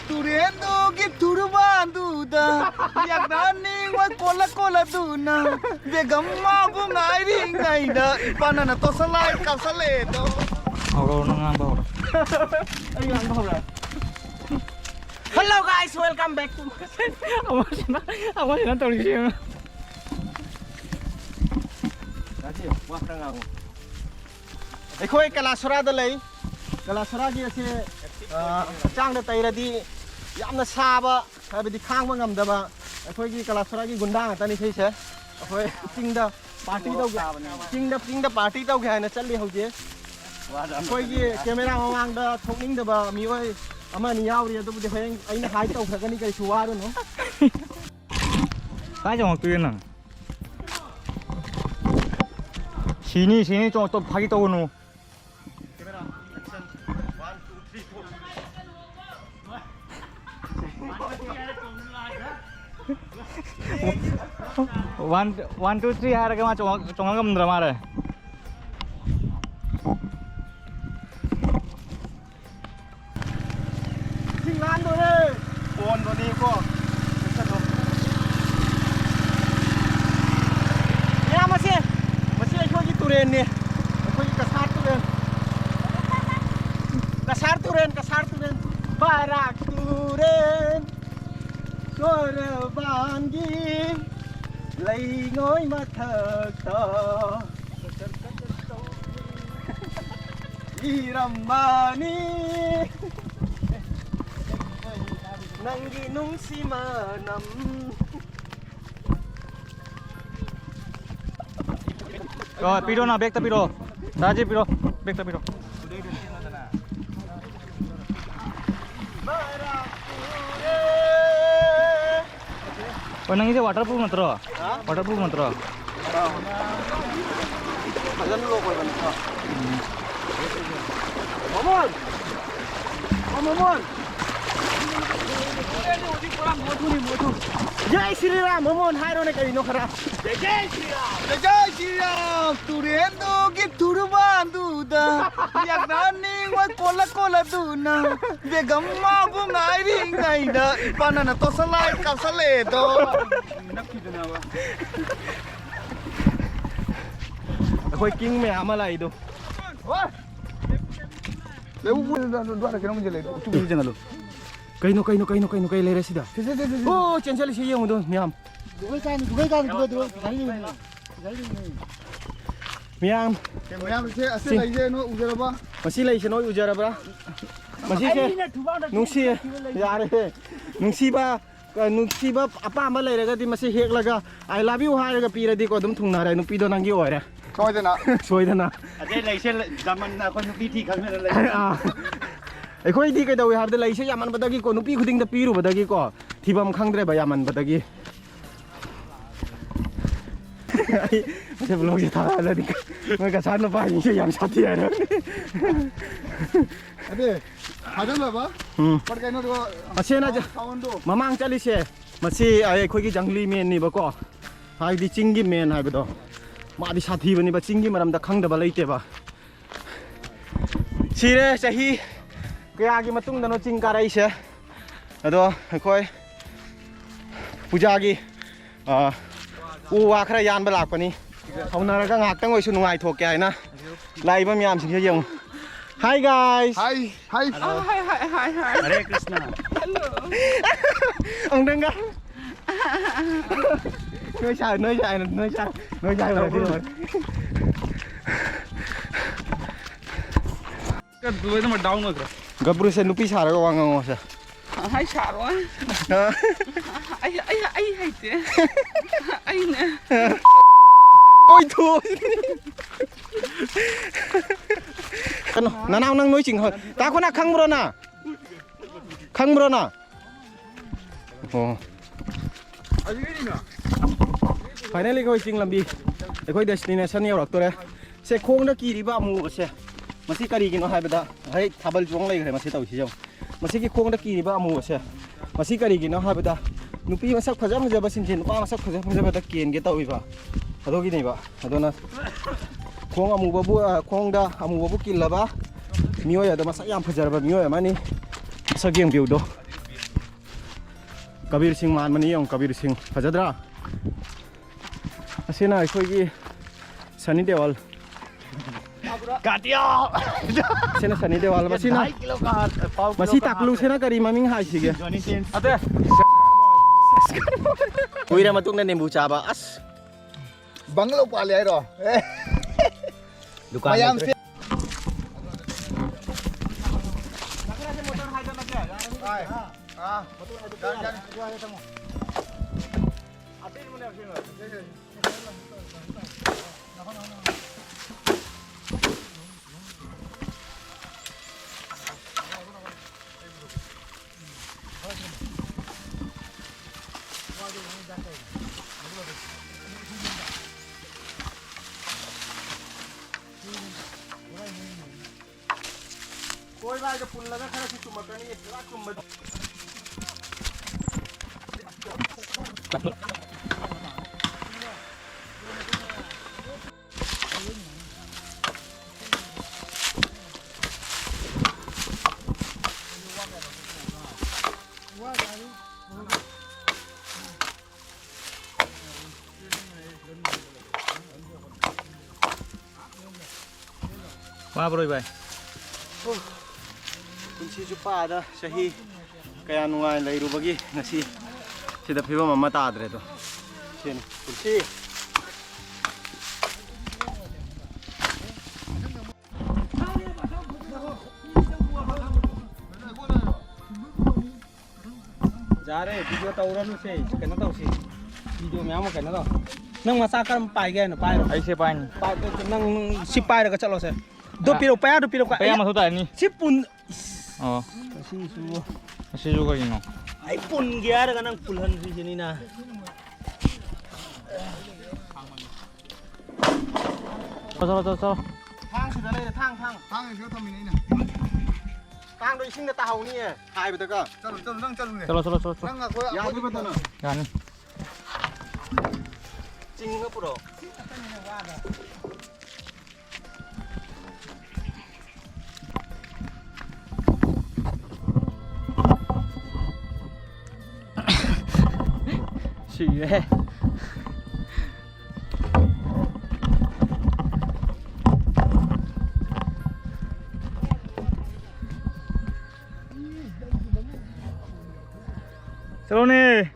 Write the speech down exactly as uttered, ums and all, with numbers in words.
ꯇꯨꯔꯦꯟꯗꯨꯒꯤ ꯇꯨꯔꯨꯕꯥꯟꯗꯨꯗ ꯌꯥꯛꯅꯅꯤꯡꯕ ꯀꯣꯜꯂ ꯀꯣꯜꯂꯗꯨꯅ ꯕꯦꯒꯝ ꯃꯥꯕꯨ ꯉꯥꯏꯔꯤꯉꯩꯗ ꯏꯄꯥꯅꯅ ꯇꯣꯁꯜꯂꯥꯏ ꯀꯥꯞꯁꯜꯂꯛꯑꯦꯗꯣ꯫ ꯍꯧꯔꯣ, ꯅꯪ ꯉꯥꯡꯕ ꯍꯧꯔꯣ꯫ ꯑꯩ ꯉꯥꯡꯕ ꯍꯧꯔꯛꯑꯒꯦ꯫ Hello guys, welcome back to ꯑꯃꯁꯤꯅ ꯑꯃꯁꯤꯅ ꯇꯧꯔꯤꯁꯤ ꯌꯦꯡꯉꯣ꯫ ꯔꯥꯖꯤꯕ, ꯋꯥ ꯈꯔ ꯉꯥꯡꯉꯨ꯫ ꯑꯩꯈꯣꯏ ꯀꯂꯥꯁꯣꯔꯥꯗ ꯂꯩ꯫ ꯀꯂꯥꯁꯣꯔꯥꯒꯤ ꯑꯁꯤ, ꯑ, ꯍꯛꯆꯥꯡꯗ ꯇꯩꯔꯗꯤ ꯌꯥꯝꯅ ꯁꯥꯕ, ꯍꯥꯏꯕꯗꯤ ꯈꯥꯡꯕ ꯉꯝꯗꯕ ꯑꯩꯈꯣꯏꯒꯤ ꯀꯂꯥꯁꯣꯔꯥꯒꯤ ꯒꯨꯟꯗꯥ ꯉꯥꯛꯇꯅꯤ ꯁꯤꯁꯦ꯫ ꯑꯩꯈꯣꯏ ꯆꯤꯡꯗ ꯄꯥꯔꯇꯤ ꯇꯧꯒꯦ, ꯆꯤꯡꯗ, ꯆꯤꯡꯗ ꯄꯥꯔꯇꯤ ꯇꯧꯒꯦ ꯍꯥꯏꯅ ꯆꯠꯂꯤ ꯍꯧꯖꯤꯛ꯫ ꯑꯩꯈꯣꯏꯒꯤ ꯀꯦꯃꯦꯔꯥ ꯃꯃꯥꯡꯗ ꯊꯣꯛꯅꯤꯡꯗꯕ ꯃꯤꯑꯣꯏ ꯑꯃ ꯑꯅꯤ ꯌꯥꯎꯔꯤ, ꯑꯗꯨꯕꯨꯗꯤ ꯍꯌꯦꯡ ꯑꯩꯅ ꯍꯥꯏꯠ ꯇꯧꯈ꯭ꯔꯒꯅꯤ, ꯀꯩꯁꯨ ꯋꯥꯔꯨꯅꯨ꯫ ꯀꯥꯏ ꯆꯣꯡꯉꯛꯇꯣꯏꯅꯣ ꯅꯪ? ꯁꯤꯅꯤ, ꯁꯤꯅꯤ, ꯆꯣꯡ-, ꯇꯣ-, ꯐꯥꯒꯤ ꯇꯧꯒꯅꯨ꯫ One, one, two, three ꯍꯥꯏꯔꯒ ꯃꯥ ꯆꯣꯡꯉ-, ꯆꯣꯡꯉ ꯉꯝꯗ꯭ꯔ ꯃꯥꯜꯂꯦ꯫ ꯏꯁꯤꯡ ꯂꯥꯟꯗꯣꯔꯦ꯫ ꯄꯣꯟꯗꯣꯅꯤꯀꯣ꯫ ꯆꯠꯁꯜꯂꯣ꯫ ꯃꯌꯥꯝ ꯑꯁꯦ, ꯃꯁꯤ ꯑꯩꯈꯣꯏꯒꯤ ꯇꯨꯔꯦꯟꯅꯤ꯫ ꯑꯩꯈꯣꯏꯒꯤ ꯀꯁꯥꯔ ꯇꯨꯔꯦꯟ꯫ ꯀꯁꯥꯔ ꯇꯨꯔꯦꯟ, ꯀꯁꯥꯔ ꯇꯨꯔꯦꯟ꯫ ꯕꯔꯥꯛ ꯇꯨꯔꯦꯟ꯫ ꯁꯣꯔꯕꯥꯟꯒꯤ ꯂꯩꯉꯣꯏ ꯃꯊꯛꯇ꯫ ꯏꯔꯝꯕꯅꯤ ꯅꯪꯒꯤ ꯅꯨꯡꯁꯤ ꯃꯅꯝ꯫ ꯑꯣ, ꯄꯤꯔꯣ ꯅ, ꯕꯦꯛꯇ ꯄꯤꯔꯣ꯫ ꯗꯥꯖꯤ ꯄꯤꯔꯣ, ꯕꯦꯛꯇ ꯄꯤꯔꯣ꯫ ꯍꯣꯏ, ꯅꯪꯒꯤꯁꯦ ꯋꯥꯇꯔ ꯄ꯭ꯔꯨꯐ ꯅꯠꯇ꯭ꯔꯣ? ꯍꯥ? ꯋꯥꯇꯔ ꯄ꯭ꯔꯨꯐ ꯅꯠꯇ꯭ꯔꯣ? ꯑꯥ꯫ ꯐꯖꯅ ꯂꯣꯛ ꯑꯣꯏꯕꯅꯤꯀꯣ꯫ ꯎꯝ꯫ ꯃꯃꯣꯟ! ꯑꯣ, ꯃꯃꯣꯟ! ꯖꯩ ꯁ꯭ꯔꯤ ꯔꯥꯝ, ꯃꯃꯣꯟ ꯍꯥꯏꯔꯣꯅꯦ ꯀꯔꯤꯅꯣ ꯈꯔ꯫ ꯖꯩ ꯖꯩ ꯁ꯭ꯔꯤ ꯔꯥꯝ꯫ ꯖꯩ ꯖꯩ ꯁ꯭ꯔꯤ ꯔꯥꯝ꯫ ꯇꯨꯔꯦꯟꯗꯨꯒꯤ ꯊꯨꯔꯨꯕꯥꯟꯗꯨꯗ ꯌꯥꯝꯅ ꯅꯤꯡꯕ ꯀꯣꯜꯂ ꯀꯣꯜꯂꯗꯨꯅ ꯕꯦꯒꯝ ꯃꯥꯕꯨ ꯉꯥꯏꯔꯤꯉꯩꯗ ꯏꯄꯥꯅꯅ ꯇꯣꯁꯂꯥꯏ ꯀꯥꯞꯁꯜꯂꯛꯑꯦꯗꯣ꯫ ꯑꯩꯈꯣꯏ ꯀꯤꯡ ꯃꯌꯥꯝ ꯑꯃ ꯂꯥꯛꯏꯗꯣ꯫ ꯂꯩꯕꯨ ꯑꯗꯨꯋꯥꯏꯗ ꯀꯩꯅꯣꯝ ꯂꯩ꯫ ꯎꯆꯨ ꯎꯆꯨ ꯆꯪꯍꯜꯂꯨ꯫ ꯀꯩꯅꯣ, ꯀꯩꯅꯣ, ꯀꯩꯅꯣ, ꯀꯩꯅꯣ, ꯀꯩ ꯂꯩꯔꯦ ꯁꯤꯗ? ꯁꯤ, ꯁꯤ, ꯁꯤ, ꯁꯤ, ꯁꯤ꯫ ꯑꯣ, ꯆꯦꯟꯁꯤꯜꯂꯤꯁꯤ ꯌꯦꯡꯉꯨꯗꯣ ꯃꯌꯥꯝ꯫ ꯗꯨꯕꯩ ꯀꯥꯅꯤ, ꯗꯨꯕꯩ ꯀꯥꯅꯤ, ꯗꯨꯕꯩ, ꯗꯨꯕꯩ, ꯒꯥꯔꯤ ꯂꯩꯕꯅꯦ꯫ ꯒꯥꯔꯤ ꯂꯩꯕꯅꯦ꯫ ꯃꯌꯥꯝ꯫ ꯁꯦ, ꯃꯌꯥꯝ, ꯁꯦ, ꯑꯁꯤ ꯁꯤ꯫ ꯂꯩꯁꯦ ꯅꯣꯏ ꯎꯖꯔꯕ? ꯃꯁꯤ ꯂꯩꯁꯦ ꯅꯣꯏ ꯎꯖꯔꯕ꯭ꯔꯥ? ꯃꯁꯤꯁꯦ ꯑꯩꯅ ꯊꯨꯕꯥꯛꯅ ꯅꯨꯡꯁꯤ-, ꯊꯤꯟꯕ ꯌꯥꯔꯦ꯫ ꯅꯨꯡꯁꯤꯕ, ꯅꯨꯡꯁꯤꯕ ꯑꯄꯥꯝꯕ ꯂꯩꯔꯒꯗꯤ ꯃꯁꯤ ꯍꯦꯛꯂꯒ "I love you" ꯍꯥꯏꯔꯒ ꯄꯤꯔꯗꯤꯀꯣ ꯑꯗꯨꯝ ꯊꯨꯡꯅꯔꯦ, ꯅꯨꯄꯤꯗꯣ ꯅꯪꯒꯤ ꯑꯣꯏꯔꯦ꯫ ꯁꯣꯏꯗꯅ꯫ ꯁꯣꯏꯗꯅ꯫ ꯑꯗꯩ ꯂꯩꯁꯦ ꯖꯃꯟꯅ ꯑꯩꯈꯣꯏ ꯅꯨꯄꯤ ꯊꯤ ꯈꯪꯗꯅ ꯂꯩ꯫ ꯑꯥ꯫ ꯑꯩꯈꯣꯏꯗꯤ ꯀꯩꯗꯧꯏ ꯍꯥꯏꯕꯗ ꯂꯩꯁꯦ ꯌꯥꯝꯃꯟꯕꯗꯒꯤꯀꯣ, ꯅꯨꯄꯤ ꯈꯨꯗꯤꯡꯗ ꯄꯤꯔꯨꯕꯗꯒꯤꯀꯣ, ꯊꯤꯐꯝ ꯈꯪꯗ꯭ꯔꯦꯕ ꯌꯥꯝꯃꯟꯕꯗꯒꯤ꯫ ꯑꯩ ꯃꯁꯤ vlogꯁꯦ ꯊꯥꯒꯠꯂꯗꯤ ꯃꯣꯏ ꯀꯁꯥꯔ ꯅꯨꯄꯥꯁꯤꯡꯁꯦ ꯌꯥꯝ ꯁꯥꯊꯤ ꯍꯥꯏꯔꯕꯅꯤ꯫ ꯑꯗꯦ, ꯊꯥꯖꯜꯂꯕ? ꯎꯝ꯫ ꯄꯠ ꯀꯩꯅꯣꯗꯣ, ꯑꯁꯦꯅ ꯖ-, soundꯗꯣ꯫ ꯃꯃꯥꯡ ꯆꯠꯂꯤꯁꯦ, ꯃꯁꯤ ꯑꯩꯈꯣꯏꯒꯤ ꯖꯪꯂꯤ ꯃꯦꯟꯅꯦꯕꯀꯣ, ꯍꯥꯏꯗꯤ ꯆꯤꯡꯒꯤ ꯃꯦꯟ ꯍꯥꯏꯕꯗꯣ꯫ ꯃꯥꯗꯤ ꯁꯥꯊꯤꯕꯅꯦꯕ, ꯆꯤꯡꯒꯤ ꯃꯔꯝꯗ ꯈꯪꯗꯕ ꯂꯩꯇꯦꯕ꯫ ꯁꯤꯔꯦ, ꯆꯍꯤ ꯀꯌꯥꯒꯤ ꯃꯇꯨꯡꯗꯅꯣ ꯆꯤꯡ ꯀꯥꯔꯛꯏꯁꯦ꯫ ꯑꯗꯣ ꯑꯩꯈꯣꯏ ꯄꯨꯖꯥꯒꯤ, ꯑ, ꯎ ꯋꯥ ꯈꯔ ꯌꯥꯟꯕ ꯂꯥꯛꯄꯅꯤ꯫ ꯍꯧꯅꯔꯒ ꯉꯥꯏꯍꯥꯛꯇꯪ ꯑꯣꯏꯁꯨ ꯅꯨꯡꯉꯥꯏꯊꯣꯛꯀꯦ ꯍꯥꯏꯅ ꯂꯥꯛꯏꯕ ꯃꯌꯥꯝꯁꯤꯡꯁꯦ ꯌꯦꯡꯉꯨ꯫ Hi guys. Hi, hi. Hello. Hi, hi, hi, hi. Hare Krishna. Hello. ꯑꯃꯨꯛꯇꯪꯒ꯫ ꯅꯣꯏ ꯁꯥ-, ꯅꯣꯏ ꯁꯥ-, ꯅꯣꯏ ꯁꯥ-, ꯅꯣꯏ ꯁꯥ-, ꯂꯣꯏꯅꯃꯛ down ꯑꯣꯏꯈ꯭ꯔꯦ꯫ ꯒꯕ꯭ꯔꯨꯁꯦ ꯅꯨꯄꯤ ꯁꯥꯔꯒ ꯋꯥ ꯉꯥꯡꯉꯣꯁꯦ꯫ ꯑꯩ ꯁꯥꯔꯣꯏ꯫ ꯑ꯫ ꯑꯩ, ꯑꯩ, ꯑꯩ ꯍꯩꯇꯦ꯫ ꯑꯩꯅꯦ꯫ ꯑꯣꯏꯊꯣꯛ꯫ ꯀꯩꯅꯣ, ꯅꯅꯥꯎ ꯅꯪ ꯅꯣꯏ ꯆꯤꯡ ꯍꯣꯏ꯫ ꯇꯥ ꯈꯣꯅꯥ ꯈꯪꯕ꯭ꯔꯣ ꯅꯪ? ꯈꯪꯕ꯭ꯔꯣ ꯅꯪ? ꯑꯣ꯫ Finally ꯑꯩꯈꯣꯏ ꯆꯤꯡ ꯂꯝꯕꯤ, ꯑꯩꯈꯣꯏ destination ꯌꯧꯔꯛꯇꯣꯔꯦ꯫ ꯁꯦ ꯈꯣꯡꯗ ꯀꯤꯔꯤꯕ ꯑꯃꯨꯕꯁꯦ, ꯃꯁꯤ ꯀꯔꯤꯒꯤꯅꯣ ꯍꯥꯏꯕꯗ, ꯍꯦꯛ ꯊꯥꯕꯜ ꯆꯣꯡ ꯂꯩꯈ꯭ꯔꯦ꯫ ꯃꯁꯤ ꯇꯧꯁꯤ ꯌꯦꯡꯉꯨ꯫ ꯃꯁꯤꯒꯤ ꯈꯣꯡꯗ ꯀꯤꯔꯤꯕ ꯑꯃꯨꯕꯁꯦ, ꯃꯁꯤ ꯀꯔꯤꯒꯤꯅꯣ ꯍꯥꯏꯕꯗ, ꯅꯨꯄꯤ ꯃꯁꯛ ꯐꯖ ꯐꯖꯕꯁꯤꯡꯁꯦ ꯅꯨꯄꯥ ꯃꯁꯛ ꯐꯖ ꯐꯖꯕꯗ ꯀꯦꯟꯒꯦ ꯇꯧꯏꯕ꯫ ꯑꯗꯨꯒꯤꯅꯦꯕ꯫ ꯑꯗꯨꯅ ꯈꯣꯡ ꯑꯃꯨꯕꯕꯨ, ꯑ, ꯈꯣꯡꯗ ꯑꯃꯨꯕꯕꯨ ꯀꯤꯜꯂꯕ ꯃꯤꯑꯣꯏ ꯑꯗꯣ ꯃꯁꯛ ꯌꯥꯝ ꯐꯖꯔꯕ ꯃꯤꯑꯣꯏ ꯑꯃꯅꯤ꯫ ꯃꯁꯛ ꯌꯦꯡꯕꯤꯌꯨꯗꯣ꯫ ꯀꯕꯤꯔ ꯁꯤꯡ ꯃꯥꯟꯕꯅꯤ ꯌꯦꯡꯉꯨ, ꯀꯕꯤꯔ ꯁꯤꯡ꯫ ꯐꯖꯗ꯭ꯔꯥ? ꯑꯁꯤꯅ ꯑꯩꯈꯣꯏꯒꯤ ꯁꯅꯤ ꯗꯦꯋꯜ꯫ ꯀꯥꯇꯤꯌꯥ! ꯑꯁꯤꯅ ꯁꯅꯤ ꯗꯦꯋꯜ꯫ ꯃꯁꯤꯅ, ढाई किलो का हाथ, पाव किलो ꯃꯁꯤ का हाथ ꯇꯥꯀꯂꯨꯁꯤꯅ ꯀꯔꯤ ꯃꯃꯤꯡ ꯍꯥꯏꯁꯤꯒꯦ? Johnny since. ꯑꯇꯩ꯫ ꯀꯨꯏꯔ ꯃꯇꯨꯡꯗ ꯅꯤꯝꯕꯨ ꯆꯥꯕ꯫ ꯑꯁ꯫ ꯕꯪꯒꯂꯣ ꯄꯥꯜꯂꯦ ꯍꯥꯏꯔꯣ? ꯗꯨꯀꯥꯟ ꯃꯌꯥꯝ ꯂꯩꯇ꯭ꯔꯦ꯫ ꯁꯦ-, ꯀꯣꯏꯕ ꯍꯥꯏꯗꯣ ꯄꯨꯜꯂꯒ ꯈꯔꯁꯨ ꯆꯨꯝꯃꯛꯀꯅꯤ, ꯄꯨꯔꯥ ꯆꯨꯝꯕ꯫ ꯋꯥꯕ꯭ꯔꯣ ꯏꯕꯥꯏ? ꯄꯨꯟꯁꯤ ꯆꯨꯞꯄ ꯑꯥꯗ ꯆꯍꯤ ꯀꯌꯥ ꯅꯨꯡꯉꯥꯏ ꯂꯩꯔꯨꯕꯒꯤ ꯉꯁꯤ ꯁꯤꯗ ꯐꯤꯕꯝ ꯑꯃ ꯇꯥꯗ꯭ꯔꯦꯗꯣ꯫ ꯁꯤꯅꯤ ꯄꯨꯟꯁꯤ꯫ ꯌꯥꯔꯦ, ꯚꯤꯗꯤꯑꯣ ꯇꯧꯔꯅꯨꯁꯦ, ꯀꯩꯅꯣ ꯇꯧꯁꯤ꯫ ꯚꯤꯗꯤꯑꯣ ꯃꯌꯥꯝ ꯑꯃ ꯀꯩꯅꯣ ꯇꯧ꯫ ꯅꯪ ꯃꯆꯥ ꯀꯔꯝ ꯄꯥꯏꯒꯦ ꯍꯥꯏꯅꯣ? ꯄꯥꯏꯔꯣ꯫ ꯑꯩꯁꯦ ꯄꯥꯏꯅꯤ꯫ ꯄꯥꯏ-, ꯅꯪ ꯁꯤ ꯄꯥꯏꯔꯒ ꯆꯠꯂꯣꯁꯦ꯫ ꯑꯗꯣ ꯑ, ꯄꯤꯔꯛꯑꯣ, ꯄꯩꯁꯥꯗꯣ ꯄꯤꯔꯛꯑꯣ꯫ ꯄꯩꯁꯥ ꯃꯊꯧ ꯇꯥꯏꯅꯤ꯫ ꯁꯤ ꯄꯨꯟ-, ꯑꯣ꯫ ꯃꯁꯤꯁꯨ꯫ ꯑꯁꯤꯁꯨ ꯀꯩꯅꯣ? ꯑꯩ ꯄꯨꯟꯒꯦ ꯍꯥꯏꯔꯒ ꯅꯪ ꯄꯨꯜꯍꯟꯗ꯭ꯔꯤꯁꯤꯅꯤꯅ꯫ ꯆꯠꯂꯣ, ꯆꯠꯂꯣ, ꯆꯠꯂꯣ꯫ ꯊꯥꯡ ꯁꯤꯗ ꯂꯩꯔꯦ, ꯊꯥꯡ, ꯊꯥꯡ꯫ ꯊꯥꯡ ꯁꯤꯗ ꯊꯝꯃꯤꯅꯦ ꯑꯩꯅ꯫ ꯀꯥꯡꯗꯣ ꯏꯁꯤꯡꯗ ꯇꯥꯍꯧꯅꯤꯌꯦ ꯍꯥꯏꯕꯗꯒ꯫ ꯆꯠꯂꯨ, ꯆꯠꯂꯨ, ꯅꯪ ꯆꯠꯂꯨꯅꯦ꯫ ꯆꯠꯂꯣ, ꯆꯠꯂꯣ, ꯆꯠꯂꯣ, ꯆꯠꯂꯣ꯫ ꯅꯪ ꯑꯩꯈꯣꯏ, ꯑꯩꯈꯣꯏ ꯌꯥꯗꯣꯏꯕꯗꯅ꯫ ꯌꯥꯅꯤ꯫ ꯆꯤꯡꯉ ꯄꯨꯔꯛꯑꯣ꯫ ꯁꯤꯔꯦ꯫ ꯆꯠꯂꯣꯅꯦ꯫